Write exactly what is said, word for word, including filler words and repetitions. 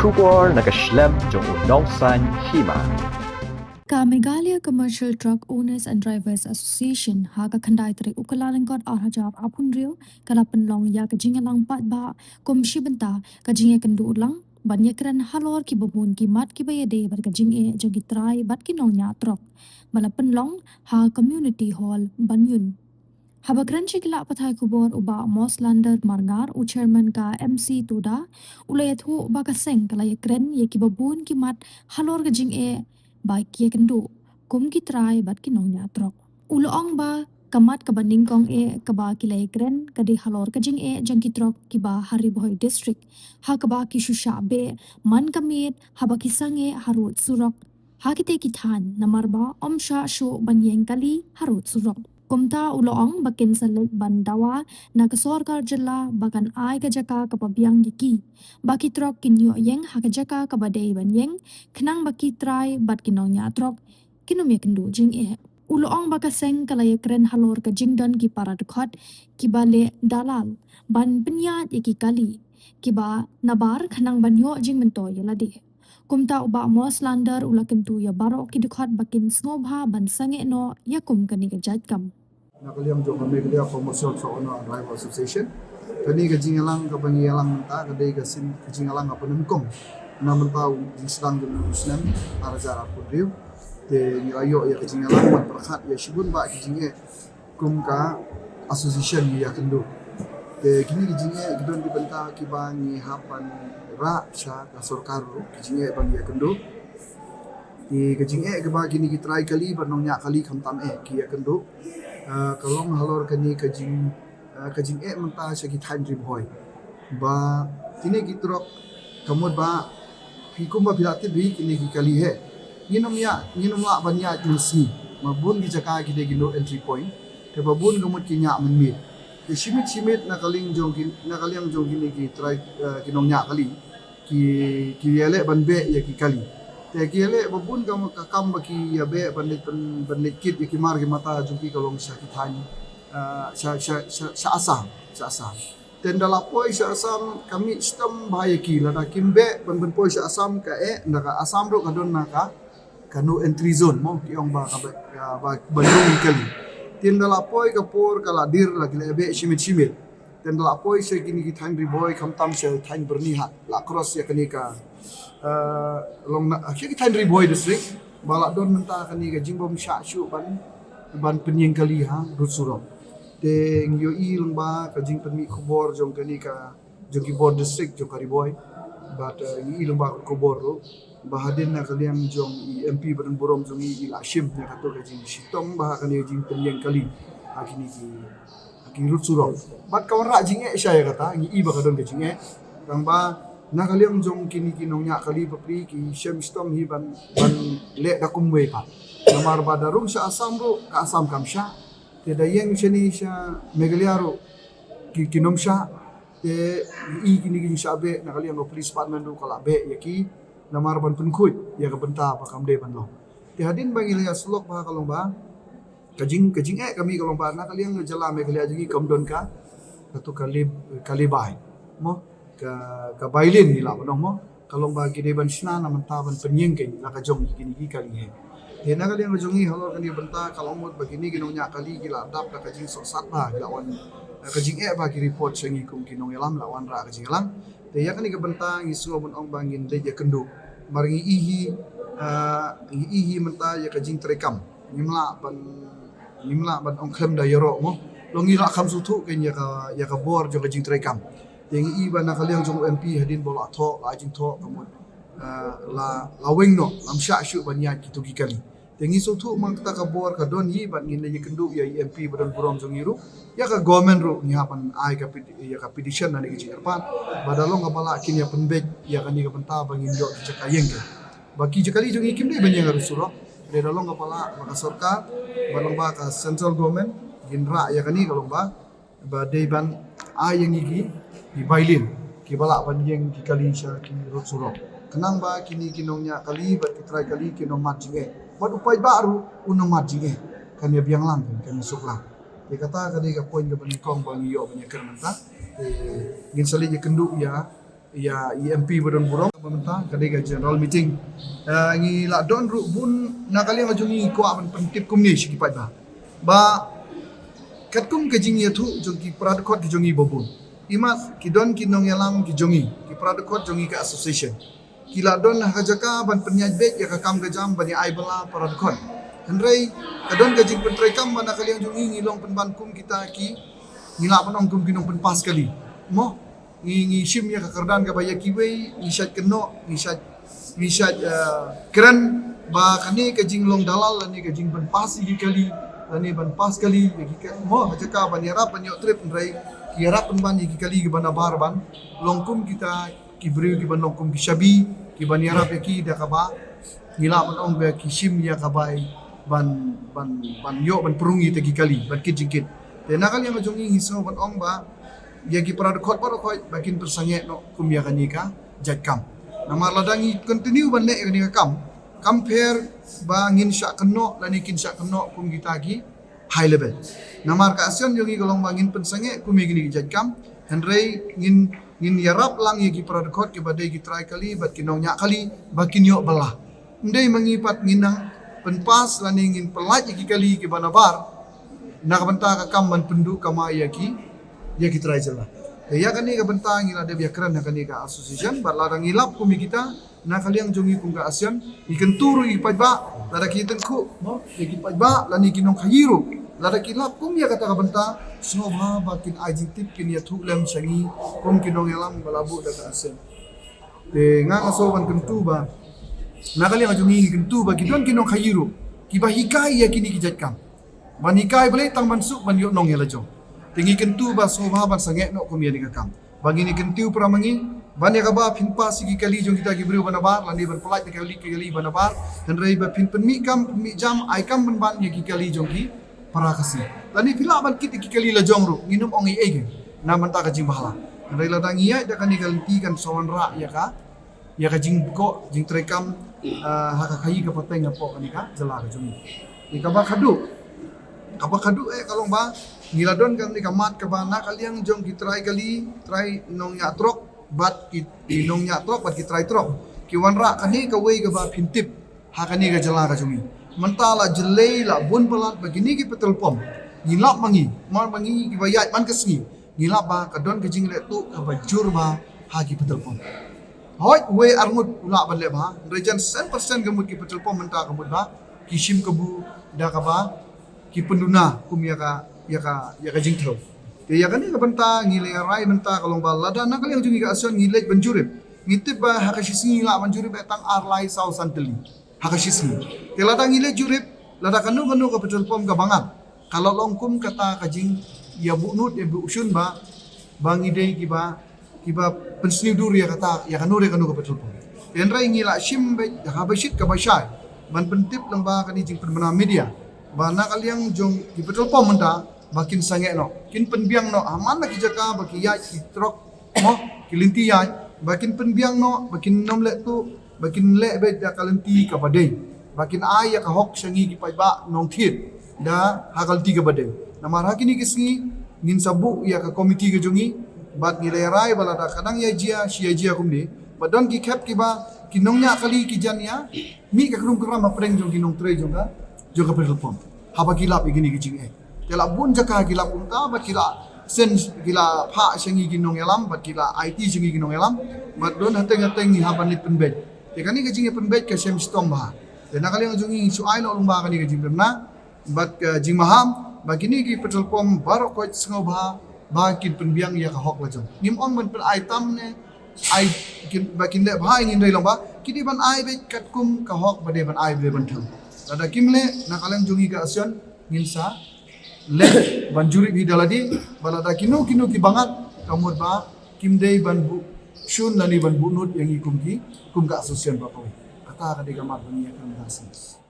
Khubor na ka shlem jong u nongsaiñ hima. Ka Meghalaya Commercial Truck Owners and Drivers Association ha ka khyndai tarik u Kyllalyngkot ar hajar arphew hynriew ka la pynlong ïa ka jingïalang paidbah kum shi bynta, ka jingïakynduh lang ban ïakren halor kiba bun ki mat kiba ïadei bad ka jingeh jong ki trai bad ki nongñiah trok ba la pynlong ha Community Hall Banyun. Haba kren sha ki lad pathai khubor u Bah Moslander Marngar, u chairman ka M C Tuda, u la ïathuh ba ka seng ka la ïakren ïa kiba bun ki mat halor ka jingeh ba ki ïakynduh kum ki trai bad ki nongñiah trok. U la ong ba ka mat kaba nyngkong eh kaba ki la ïakren ka dei halor ka jingeh jong ki trok kiba ha Ri Bhoi District, ha kaba ki shu shah beh man ka miet haba ki sangeh harud surok ha kitei ki thaiñ, namar ba ym shah shuh ban ïeng kali harud surok. Kumta u la ong ba kin sa leit ban dawa na ka sorkar jylla ba kan ai ka jaka kaba biang ïa ki, ba ki trok kin ïoh ïeng ha ka jaka kaba dei ban ïeng, khnang ba ki trai bad ki nongñiah trok kin ym ïakynduh jingeh. U la ong ba ka seng ka la ïakren halor ka jingdon ki para dkhot kiba leh dalal ban pynïaid ïa ki kali kiba nabar khnang ban ïoh jingmyntoi ïa lade. Kumta u Bah Moslander u la kyntu ïa baroh ki dkhot ba kin sngewbha ban sangeh noh ïa kum kane ka jait kam. Na ka liang jong ka Meghalaya Commercial Truck Owner and Driver Association, kane ka jingïalang kaba ngi ïalang mynta ka dei ka sien ka jingïalang kaba nyngkong na mynta u jingsdang jong u snem ar hajar arphew hynriew. Te ngi la ïoh ïa ka jingïalang ban pyrkhat ïa shibun bah ki jingeh kum ka association ngi ïakynduh. Te kine ki jingeh ki don ki bynta kiba ngi hap ban rah sha ka sorkar ruh, ki jingeh ba ngi ïakynduh. Ki, ka jingeh kaba kine ki trai kali bad nongñiah kali khamtam eh ki ïakynduh, ah, ka long halor kane ka jing, ah, ka jingeh mynta sha ki thaiñ Ri Bhoi. Ba kine ki trok ka mut ba phi kumba phi la tip hi kine ki kali hi ngin ym ïa, ngin ym lah ban ïaid mynsngi. Ba bun ki jaka ki dei ki no entry point. Te ba bun ka mut ki ñiah mynmiet. Te shimit shimit na ka liang jong ki, na ka liang jong kine ki trai, eh, ki nongñiah kali, ki, ki ïaleh ban beh ïa ki kali. Te ki ïaleh ba bun ka, ka kam ba ki ïa beh ban leit ban, ban leit kit ïa ki mar ki mata jong ki ka long sha ki thaiñ, eh, sha, sha, sha, sha Assam, sha Assam. Te ynda la poi sha Assam ka mih shitom bha ïa ki, lada kim beh ban, ban poi sha Assam ka eh, ynda ka Assam ruh ka don na ka, ka no entry zone mo, ki ong ba ka ba, ka ba, ba no ïa kali. Te ynda la poi ka por ka la dier la ki la beh shimit shimit. Te ynda la poi sha kine ki thaiñ Ri Bhoi khamtam sha thaiñ Byrnihat la cross ïa kane ka, eh, long na, sha ki thaiñ Ri Bhoi district ba la don mynta kane ka jingbym shah shuh ban, ban pynïeng kali harud surok. Te ngi ïohi lyngba ka jingpynmih khubor jong kane ka, jong ki bor district jong ka Ri Bhoi. Bad, eh, ngi i lyngba ka khubor ruh ba hadien na ka liang jong i M P ba don burom jong i, i la shim ïa kato ka jingshitom ba ha kane ka jingpynïeng kali ha kine ki, ha ki rud surok. Bad ka wanrah jingeh sha ïa kata, ngi i ba ka don ka jingeh. Tang ba na ka liang jong kine ki nongñiah kali bapli ki shem shitom hi ban, ban leh da kumwei pat. Namar ba da rung sha Assam ruh ka Assam kam shah. Te da ïeng shane sha Meghalaya ruh ki, kin ym shah. Te i kine ki jingshah beh na ka liang ka police department ruh ka la beh ïa ki namar ban pynkhuid ïa ka bynta ba kam dei ban long. Te hadien ba ngi la ïa syllok ba ka long ba ka jing, ka jingeh ka mih ka long ba na ka liang ka jylla Meghalaya jong ngi kam don ka, kato ka lib, ka libai mo, ka, ka bailin ngi lah ban ong mo. Ka long ba ki dei ban shna na mynta ban pynïeng kane la ka jong kine ki kali hi. Te na ka liang ka jong ngi halor kane ka bynta ka long mut ba kine ki nongñiah kali ki la dap da ka jingsohsat ba ki la wan, eh, ka jingeh ba ki report sha ngi kum ki nongïalam, la wanrah ka jingïalang. Te ïa kane ka bynta ngi sngew ban ong ba ngin dei ïakynduh. Mar ngi i hi, eh, ngi i hi mynta ïa ka jingtrei kam. Ngim lah ban, ngim lah ban ong khlem da ïaroh mo. Long ngi lah kham sngewthuh kein ïa ka, ïa ka bor jong ka jingtrei kam. Te ngi i ba na ka liang jong u M P hadien ba la thoh, la jingthoh ka mut, ah, la, la weng noh, lam shah shuh ban ïaid kito ki kali. Te ngi sngewthuh ma kata ka bor ka don hi bad ngin ïakynduh ïa i M P ba don burom jong ngi ruh. Ïa ka government ruh ngi hap ban ai ka pet-, ïa ka petition na ne ka jingkyrpad. Ba da long kaba lah kin ïa pynbeit ïa kane ka bynta ba ngin ïoh ki jaka ïeng kein. Ba ki jaka kali jong ngi kim dei ban ïeng ha rud surok. Te da long kaba lah ba ka sorkar, ba long ba ka central government, ngin rah ïa kane ka long ba ba dei ban ai ïa ngi ki, ki bailin, kiba lah ban ïeng ki kali sha ki rud surok. Khnang ba kine ki nongñiah kali bad ki trai kali kin ym mad jingeh. Bad u paidbah ruh un ym mad jingeh. Kan ïa biang lang, kan ïa suk lang. Te kata ka dei ka point kaba nyngkong ba ngi ïoh ban ïakren mynta. Te ngin sa leit ïakynduh ïa Ïa i M P ba don burom ba mynta ka dei ka general meeting. Eh, ngi la don ruh bun na ka liang jong ngi kwah ban pyntip kumne sha ki paidbah. Ba katkum ka jingïathuh jong ki para dkhot ki jong ngi ba bun. Imat ki don ki nongïalam ki jong ngi, ki para dkhot jong ngi ka association. Ki la don ha ka jaka ban pynïaid beit ïa ka kam ka jam ban ïa ai bala para dkhot. Hynrei ka don ka jingpyntreikam ba na ka liang jong ngi ngi long pynban kum kita ki, ngi lah ban ong kum ki nongpynpas kali. Mo, ngi ngi shim ïa ka kyrdan kaba ïa kiwei, ngi shait kynnoh, ngi shait, ngi shait, eh, kren ba kane ka jinglong dalal lane ka jingpynpas ïa ki kali, lane ban pas kali ïa ki ka-, mo, ha jaka ban ïarap ban ïoh trip, hynrei ki ïarap pynban ïa ki kali kiba nabar ban long kum kita ki briew kiban long kum ki shabi, kiban ïarap ïa ki da kaba ngi lah ban ong ba ki shim ïa ka bai ban, ban, ban ïoh ban pynrung ïa kita ki kali ban kit jingkit. Te na ka liang jong ngi ngi sngew ban ong ba ïa ki para dkhot baroh khoit ba kin pynsangeh noh kum ïa kane ka jait kam. Namar lada ngi continue ban leh ïa kane ka kam, kam pher ba ngin shah kynnoh lane kin shah kynnoh kum kita ki high level. Namar ka ashion jong ngi ka long ba ngin pynsangeh kum ïa kine ki jait kam, hynrei ngin, ngin ïarap lang ïa ki para dkhot kiba dei ki trai kali bad ki nongñiah kali ba kin ïoh bylla. Ym dei ma ngi pat ngin nang pynpas lane ngin pynlait ïa ki kali kiba nabar na ka bynta ka kam ban pynduh kamai ïa ki, ïa ki trai jylla. Te ïa kane ka bynta ngi la dep ïakren ha kane ka association bad lada ngi lap kum ïa kita, na ka liang jong ngi kum ka ashion, ngi kyntu ruh ïa ki paidbah, lada ki tyngkhuh, mo, ïa ki paidbah lane ki nongkhaïi ruh, lada ki lap kum ïa kata ka bynta, sngewbha ba kin ai jingtip, kin ïathuh lem sha ngi kum ki nongïalam ba la buh da ka ashion. Te nga nga sngew ban kyntu ba na ka liang jong ngi ngi kyntu ba ki don ki nongkhaïi ruh kiba hikai ïa kine ki jait kam. Ban hikai balei? Tang ban suk ban ïoh nong ïa la jong. Te ngi kyntu ba sngewbha ban sangeh noh kum ïa kane ka kam. Ba ngin ïa kyntiew para ma ngi ban ïa kaba phin pas ïa ki kali jong kita ki briew ba nabar lane ban pynlait ïa ki kali, ki kali ba nabar. Hynrei ba phin pynmih kam, pynmih jam, ai kam pynban ïa ki kali jong ki para Khasi. Lane phi lah ban kit ïa ki kali la jong ruh, ngin ym ong ei ei. Na mynta ka jingbhala. Hynrei lada ngi ïaid da kane ka lynti kan sa wanrah ïa ka ïa ka jingkoh jingtreikam, ah, ha ka khaïi ka pateng hapoh kane ka jylla ka jong ngi. Ïa kaba khadduh, kaba khadduh eh ka long ba ngi la don kane ka mat kaba na ka liang jong ki trai kali, trai nongñiah trok bad ki, ki nongñiah trok bad ki trai trok ki wanrah kane kawei kaba phin tip ha kane ka jylla ka jong ngi. Mynta la jyllei la bun palat ba kine ki petrol pump ngi lap ma ngi, ma ma ngi kiba ïaid man ka sngi. Ngi lap ba ka don ka jingleh tuh kaba jur bha ha ki petrol pump. Hooid, wei arngut u lah ban leh bha, hynrei jan san percent ka mut ki petrol pump mynta ka mut ba ki shim kabu da kaba ki pynduna kum ïa ka, ïa ka, ïa ka jingthew. Te ïa kane ka bynta ngi la rai mynta ka long ba lada na ka liang jong ngi ka ashion ngi leit ban jurip, ngi tip ba ha ka shi sngi ngi lah ban jurip eh tang ar lai saw san tylli. Ha ka shi sngi. Te lada ngi leit jurip, lada kano kano ka petrol pump kaba ngat, ka la long kum kata ka jingïabuhnud ïabuhshun ba, ba ngi dei kiba, kiba pynsniew dur ïa kata, ïa kano re kano ka petrol pump. Te hynrei ngi la shim beit ha ba shit kaba shai ban pyntip lang ba kane jingpynbna media ba na ka liang jong ki petrol pump mynta ba kin sangeh noh, kin pynbiang noh ha man la ki jaka ba ki ïaid ki trok, mo, ki lynti ïaid, ba kin pynbiang noh, ba kin nym leh tuh, ba kin leh beit da ka lynti kaba dei, ba kin ai ïa ka hok sha ngi ki paidbah nongthied da ha ka lynti kaba dei. Namar ha kine ki sngi ngin sa buh ïa ka komiti ka jong ngi bad ngi la rai ba lada ka dang ïa jia shi ïa jia kumne, ba don ki khep kiba ki nongñiah kali ki jan ïa mih ka krum kram hapdeng jong ki nongtrei jong ka, jong ka petrol pump. Haba ki lap ïa kine ki jingeh. Te la bun jaka ki lap kumta bad ki la send, ki la phah sha ngi ki nongïalam bad ki la aiti sha ngi ki nongïalam. Bad don hateng hateng ngi hap ban leit pynbeit. Te kane ka jingïapynbeit ka shem shitom bha. Te na ka liang jong ngi shu ai noh lyngba kane ka jingpynbna bad ka jingmaham ba kine ki petrol pump baroh khoit sngewbha ba kin pynbiang ïa ka hok la jong. Ngim ong ban pyn-ai tam ne ai kin, ba kin leh bha ïa ngi, hynrei long ba ki dei ban ai beit katkum ka hok ba dei ban ai, ba dei ban thew. Lada kim leh, na ka liang jong ngi ka ashion ngin sa leh ban jurip hi da lade ba lada kino kino kiba ngat ka mut ba kim dei ban buh shun lane ban buh nud ïa ngi kum ki, kum ka association ba kawei. Kata ka dei ka mat ba ngi ïa kren da shisha.